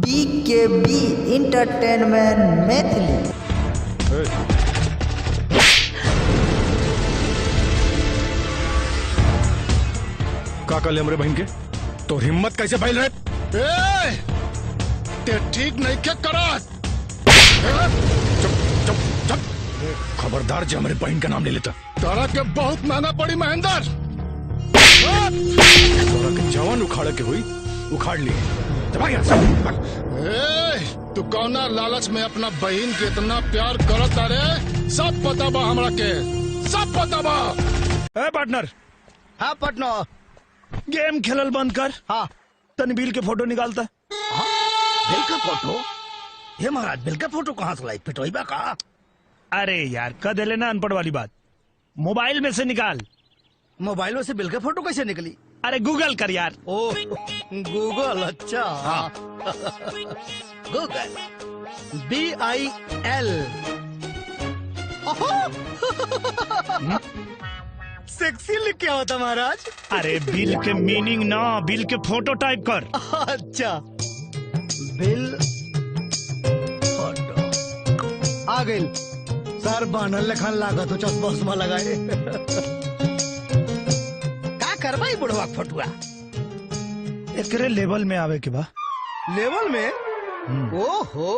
BKB entertainment Maithili. का कर ले हमरे बहन के? तो हिम्मत कैसे फैल रहे? ए, ते ठीक नहीं के करत। चुप चुप चुप, खबरदार जो हमारे बहन का नाम ले लेता। तारा के बहुत महंगा पड़ी महेंद्र। तोरा के जवान उखाड़ के हुई उखाड़ लिए। ए, तू कौना लालच में अपना बहन के इतना प्यार करत रे? सब पता बा हमरा के, सब पता बा। ए पार्टनर। हाँ पार्टनर, गेम खेलल बंद कर। हाँ तनी बिल के फोटो निकालता। हाँ? बिल का फोटो? हे महाराज, बिल का फोटो कहाँ से लाई? पिटोइबा का? अरे यार कह दे लेना अनपढ़ वाली बात, मोबाइल में से निकाल। मोबाइल में से बिल का फोटो कैसे निकली? अरे गूगल कर यार। ओ गूगल, अच्छा हाँ। Google BIL। Sexy लिख के होता महाराज। अरे बिल के मीनिंग ना, बिल के फोटो टाइप कर। अच्छा बिल फोटो आ गई सर। बानर लेखन लागत हो चश्मा उश्मा लगाए। का करबा ई बुढ़वा फोटुआ? एकरे लेवल में आवे के बा। लेवल में? ओहो